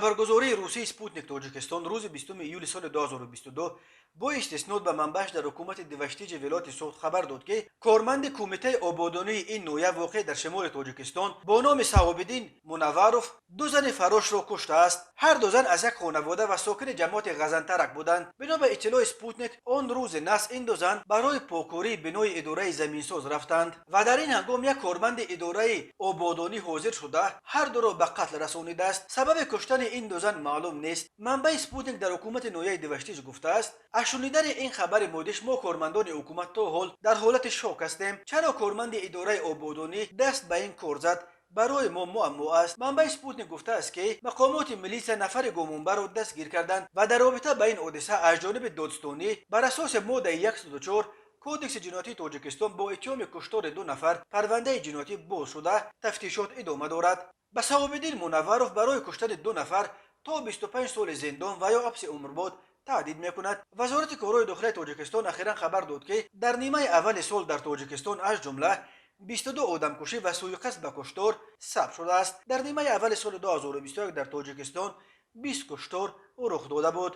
Хабаргузории русии «Спутник» Тоҷикистон рӯзи 20 июли соли 2022 бо истиснод ба манбааш дар ҳукумати Деваштиҷи вилояти Суғд хабар дод, ки корманди кумитаи ободонии ин ноҳия, воқеъ дар шимоли Тоҷикистон, бо номи Саҳобиддин Мунавваров ду зани фаррошро куштааст. Ҳар ду зан аз як хонавода ва сокини ҷамоати Ғазантарак буданд. Бино ба иттилои «Спутник», он рӯзи нас ин ду зан барои поккории бинои идораи заминсоз рафтанд ва дар ин ҳангом як корманди идораи ободонӣ ҳозир шуда, ҳар дуро ба қатл расонидааст. Сабаби куштани ин ду зан маълум нест. Манбаи «Спутник» дар ҳукумати ноҳияи Деваштиҷ гуфтааст: «Аз шунидани ин хабари мудҳиш мо, кормандони ҳукумат, то ҳол дар ҳолати шок ҳастем. Чаро корманди идораи ободонӣ даст ба ин кор зад, барои мо муаммо аст». Манбаи «Спутник» гуфтааст, ки мақомоти милитсия нафари гумонбарро дастгир карданд ва дар робита ба ин ҳодиса аз ҷониби додстонӣ бар асоси моддаи 104 Кодекси ҷиноятии Тоҷикистон бо иттиҳоми куштори ду нафар парвандаи ҷиноятӣ боз шуда, тафтишот идома дорад. Ба Саҳобиддин Мунавваров барои куштани ду нафар то 25 соли зиндон ва ё ҳабси умрбод таҳдид мекунад. Вазорати корҳои дохилаи Тоҷикистон ахиран хабар дод, ки дар нимаи аввали сол дар Тоҷикистон аз ҷумла 22 одамкушӣ ва сӯиқасд ба куштор сабт шудааст. Дар нимаи аввали соли 2021 дар Тоҷикистон 20 куштор рух дода буд.